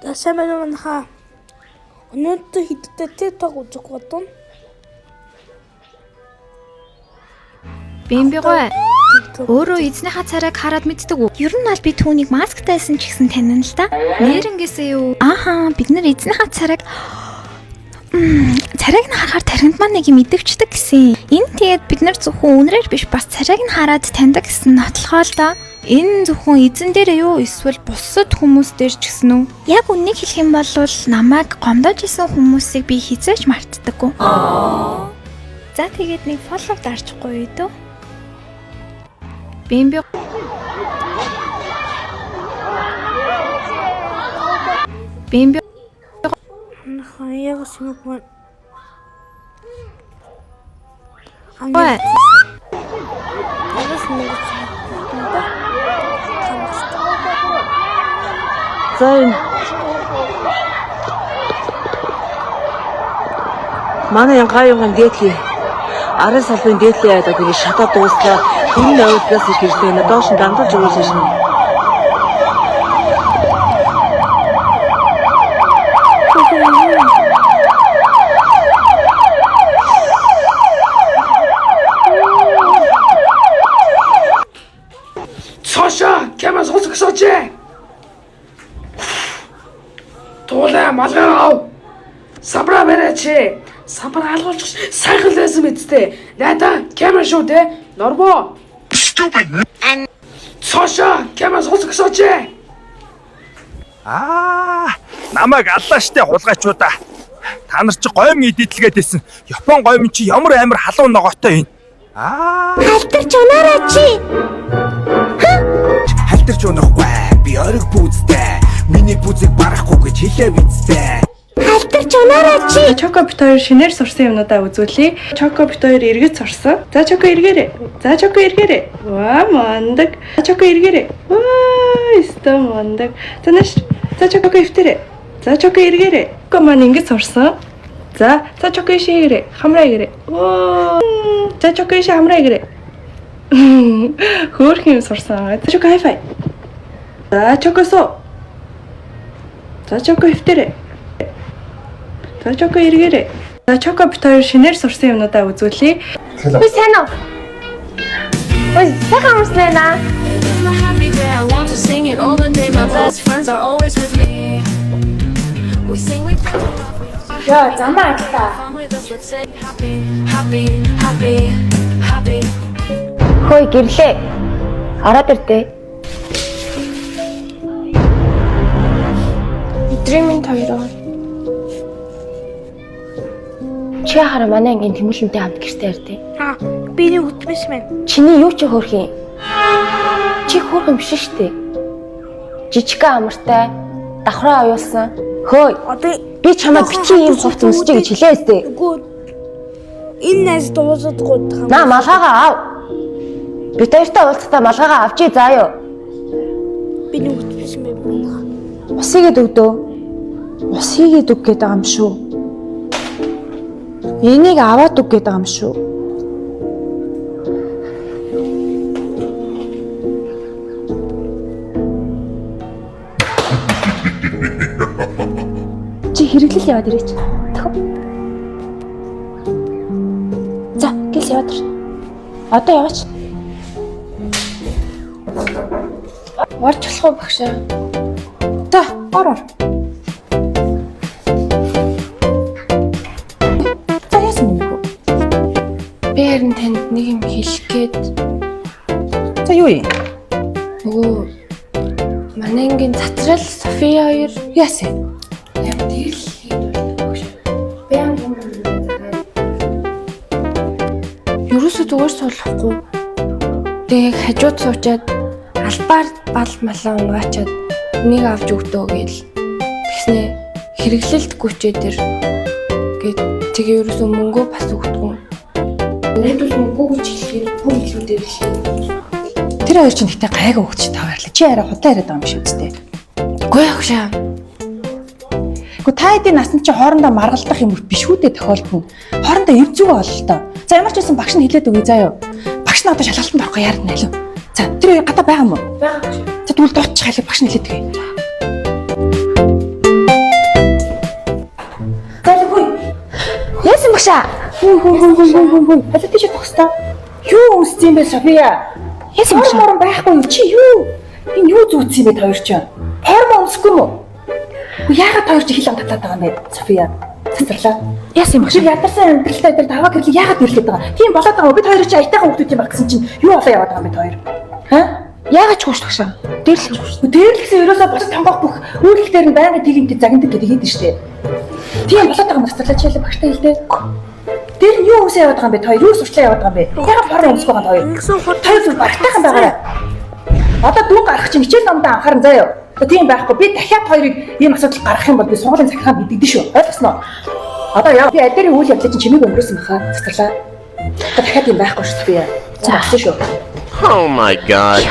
За сайн байна уу манайхаа. Өнөөдөр хэдтэй TikTok үзэх бодно. Бимбигой TikTok. өөрөө эзнийхээ царайг хараад мэддэг үү? Ер нь бол би түүнийг масктай байсан ч гэсэн танина л да. Нэрнгээсээ юу? Ааха, бид нар эзнийхээ царайг царайг нь харахаар тархинд маань нэг юм идэвчдэг гэсэн. Энэ тэгээд бид нар зөвхөн үнрээр биш бас царайг нь хараад таньдаг гэсэн нотлохоо л да. Энэ зөвхөн эзэн дээр юу эсвэл бусад хүмүүс дээр ч гэсэн үү? Яг үннийг хэлэх юм бол намайг гомдоож исэн хүмүүсийг би хизээж мартдаггүй. За тэгээд нэг follow дарчихгүй юу дөө? Бимби Бимби Манайхаа яг сэмэг маань. Ой. Агаас нэг юм. За энэ манай янга юухан дээдлийн арын салбарын дээдлийн айлууд ингэ шатаа дууслаа. Хүн авилгаас их ирлээ. Доош нь дандаа жуулсан шин. Цоошоо камер сонсогсооч. Туулаа малгай ав. Самбра бариач. Самбар алгуулчих сайхан л байсан мэт дээ. Найдаа камер шүү дээ. Норбо. Stupid. Цоошоо камер сонсогсооч. Аа, намайг аллаа штэ хулгайчуудаа. Та нар чи гойм идэлгээд байсан. Япон гойм чи ямар амар халуун ногоотой юм. Аа, Алтарч унаараа чи. Халтарч унахгүй би ориг пүүзтэй. Миний пүүзийг барахгүй гэж хэлээ бидтэй. Алтарч унаараа чи. Чоко бит хоёр шинээр сурсан юмнуудаа үзүүлье. Чоко бит хоёр эргэж сурсан. За Чоко эргээрэй. За Чоко эргээрэй. Ваа мундаг. За Чоко эргээрэй. Ваа өстө мундаг. За нааш. За Чоко эвтэрэй. За Чоко эргээрэй. Чоко маань ингэж сурсан. За за Чоко ишээ эргээрэй. Хамраа эргээрэй. Ваа. За Чоко ишээ хамраа эргээрэй. Хөөх юм сурсан. За Чоко хай фай. За Чоко суу. За Чоко эвтэрэй. За Чоко эргээрэй. За Чоко бит хоёр шинээр сурсан юмнуудаа үзүүлье. Би сайн уу? Ой, сайхан амарсан байна. My happy day, I want to sing it all the day. My best friends are always with me. We sing, we play, Яа, замаа аглаа. fun with us. Let's say happy, happy, happy, happy. Хөөе, гэрлээ. Ороод ирдээ. Өдрийн минь хоёроо. Чи хараа манай ангийн тэмүүлэнтэй хамт гэртээ ярьдээ. Аа, би нэг үтмэс мэн. Чиний юу чи хөөх юм? Чи хөөх юм биш шүү дээ. Жижигхэн амартай, давхраа оюулсан. Хөөе, Одоо би чамайг бичи ийм хувц өмсөж гэж хэлээ өстэй. Үгүй. Энэ найз дуусахгүй юм. На малгайгаа ав. Бид хоёртой уулзахдаа малгайгаа авчи заа юу. Би нэг үтмэс мэн манайхаа. Ус хийгээд өгдөө. Ус хийгээд өг гэдэг юм шүү. Энийг аваад өг гэдэг юм шүү. Чи хэрэглэл яваад ирээч. Тэхүү. За, гэлс яваад ир. Одоо яваач. Орж болох уу багшаа? За, ор ор. За яасан юм бэ? Би харин танд нэг юм хэлэх гээд За юу юм? нөгөө манай ангийн цацрал София хоёр Яасан юм? яг тэгэл хийд болдог багш. Би анги юм зараад. Ерөөсөө зүгээр суулгахгүй. Тэгээ яг хажууд суучаад албаар бал малаа унгаачаад нэг авч өгдөө гээл. Тэгснэ хэрэглэлт гүчээ тэр гээд тэгээ ерөөсөө мөнгөө бас өгдөггүй. Өнөөдөр мөнгөө гэж хэлэхээр бүр илүү дээрлээ. Тэр хоёр чинь гэхдээ гайгүй өгч та баярлаа. Чи арай худлаа яриад байгаа юм шиг үстэй. Үгүй агшаа. Гэхдээ та хэдийн насанд чи хоорондоо маргалдах юм биш үү дээ тохиолдно. Хоорондоо эв зүг ололтоо. За ямар ч байсан багш нь хэлээд өгье заа юу. Багш нь одоо шалгалтанд орохгүй яарна алив. За тэр хоёр гадаа байгаа юм уу? Байгаа агшаа. За тэгвэл дуутчих халив багш нь хэлээд өгье. Багшаа. Хүү хүү хүү хүү хүү хүү. Халаа тийш тогстой. Юу өмссөн юм бэ София? Яасан багшаа? Форм байхгүй юу? Чи юу? Энэ юу зүүцсэн юм бэ та хоёр чинь? Форм өмсөхгүй юм уу? Үгүй яагаад та хоёр чи хил ам татлаад байгаа юм бэ София? Цацарлаа. Яасан юм Тэр багшаа? ядарсан амьдралтай дээр даваа гэрлийг яагаад гэрлээд байгаа? Тийм болоод байгаа юм. Бид хоёр чи аятайхан хүмүүс юм баг гэсэн чинь юу болоо яваад байгаа юм бэ та хоёр? Ха? Яагаад ч гоош багшаа? Дээрлэх гоош. Дээрлэхсэн ерөөсөө бусад тонгох бүх үйлдэл дээр нь байнга тийг юм загнадаг гэдэг хэлдэг шүү дээ. Тийм болоод байгаа юм цацарлаа чи ялаа багштай хэлдэ. Тэр нь юу өмсөө яваад байгаа юм бэ? Та хоёр юу сурчлаа яваад байгаа юм бэ? Яагаад форм өмсөхгүй байгаа юм та хоёр? Ингэсэн хурд Та хоёр зүгээр багтайхан байгаарай. Одоо дүүн гарах чинь хичээл номдоо анхааран заяа. Одоо тийм байхгүй. Би дахиад хоёрыг ийм асуудал гаргах юм бол би сургуулийн захиргаанд мэдэгдэн шүү. Ойлгосноо? Одоо яа би аль дээрийн үйл явдлыг чинь чимээг өнгөрөөсөн баха. Цацарлаа. Одоо дахиад ийм байхгүй шүү би. За болсон шүү. Oh my god.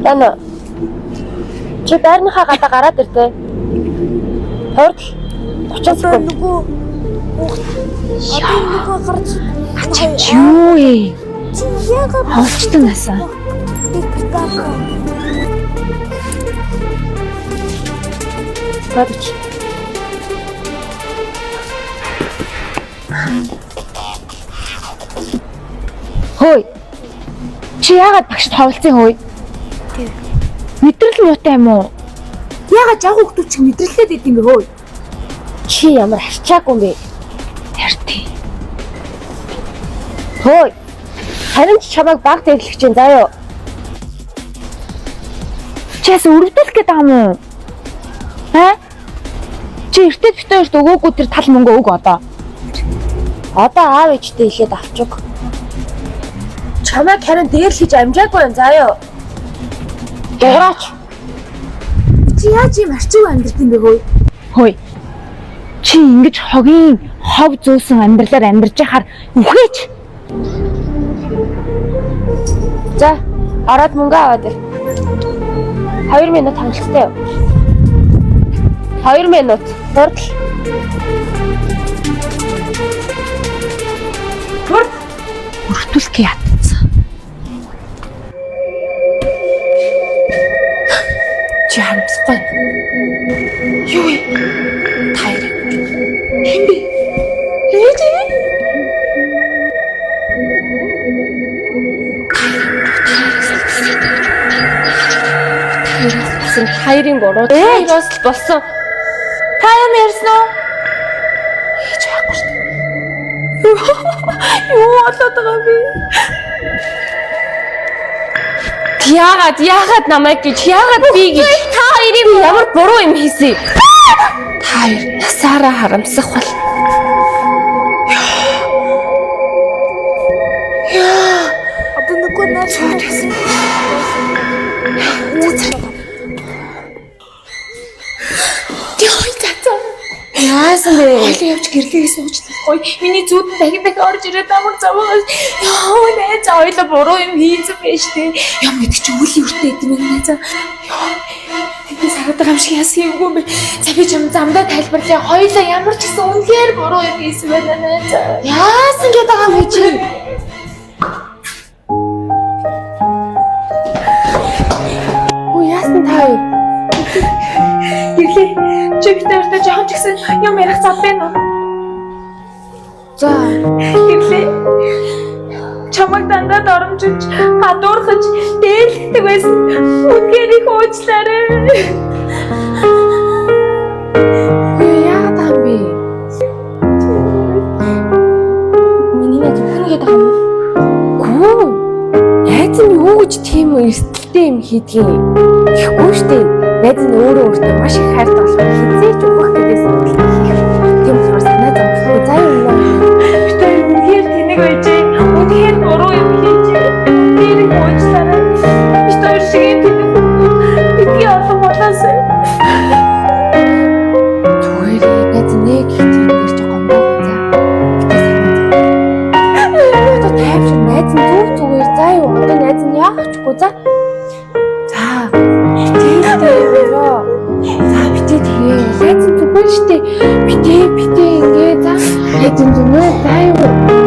Яна. Чи байрныхаа гадаа гараад ир тэ. Хурдл 30 Одоо секунд. нөгөө одоо нөгөө гарч Ачаач юу ээ? Чи яагаад Ховчтон насаа. байхгүй? Бабич. Хөөе. Чи яагаад багшд ховлцсон хөөе? Мэдрэл муутай юм уу? Яагаад жаг хүүхдүүд чиг мэдрэлтэй байд юм бэ хөөе? Чи ямар харчаагүй юм бэ? Ярти. Хөөе. Харин ч чамайг баг дэглэх чинь заа юу? Чи яасан өрөвдүүлэх гээд байгаа юм уу? Аа? Чи эртээ бит хоёрт өгөөгүй тэр тал мөнгө өг одоо. Одоо аав ээжтэй хэлээд авчиг. Чамайг харин дээрлэж амжаагүй юм заа юу? Дуграач. Чи яаж ийм арчиг амьдрт юм бэ хөөе? Хөөе. Чи ингэж хогийн хов зөөсөн амьдралаар амьдарч яхаар үхээч. За, ороод мөнгө аваад ир. 2 минут хангалттай юу? 2 минут. Хурдл. Өрөвдүүлэх ятцсан. Чи харамсахгүй. Юу вэ? Та хоёрыг хэн бэ? Ээж. Болсон хоёрын буруу. Хоёроос л болсон. Та юм ярьсан уу? Ээж байхгүй шүү дээ. Юу болоод байгаа юм бэ? Яагаад яагаад намайг гэж яагаад би гэж та хоёрыг би ямар буруу юм хийсэн? Та хоёр насаараа харамсах бол. Одоо нөгөө найз байсан. Йой цацаа. Яасан бэ? Хойлоо явж гэрлэгээ сууж гоё. Миний зүуд нь дахин дахин орж ирээд амар замаас. Йоо найз хойлоо буруу юм хийсэн байж тээ. Юм гэдэг чи үлийн өртөө идэм юм найзаа. Йоо. Тэндээс хараад байгаа юм шиг яасан юмгүй юм бэ? За би чам замдаа тайлбарлая. Хойлоо ямар ч гэсэн үнэхээр буруу юм хийсэн байна найзаа. Яасан гэдэг байгаа юм бэ чи? Үу яасан та хоёр? Гэрлээ. Чи бид хоёртой жоохон ч гэсэн юм ярих зав байна уу? За, Гэрлээ. Чамайг дандаа доромжилж, гадуурхаж, дээрлэхдэг байсан. Үнэхээр их уучлаарай. үгүй яагаад байгаа юм бэ? Миний найз үхэн гэдэг юм уу? Гүү. Найз нь юу гэж тийм эрсдэлтэй юм хийдгийг. Тэгэхгүй штэ. Найз нь өөрөө өөртөө маш их хайртай болохоор хизээч үхэх гэдээс үүдэлтэй хийх. Тийм болохоор санаа зовлохгүй заа юм уу? Бид хоёр үнэхээр тэнэг байжээ. Үнэхээр буруу юм хийжээ. Үнэхээр их уучлаарай. Бид хоёр шиг юм тэнэг хүмүүс битгий олон болоосай. Зүгээр найз нэг их тийм дээр чи гомдоогүй за. Гэтэ санаа зов. Одоо тайвшир найз нь зүг зүгээр за юу. Одоо найз нь яах чгүй за. За. Битээ ёо. За битээ тэгээ. Найз нь зүгээр штэ. Битээ битээ ингээ за. Найз нь зүгээр за юу.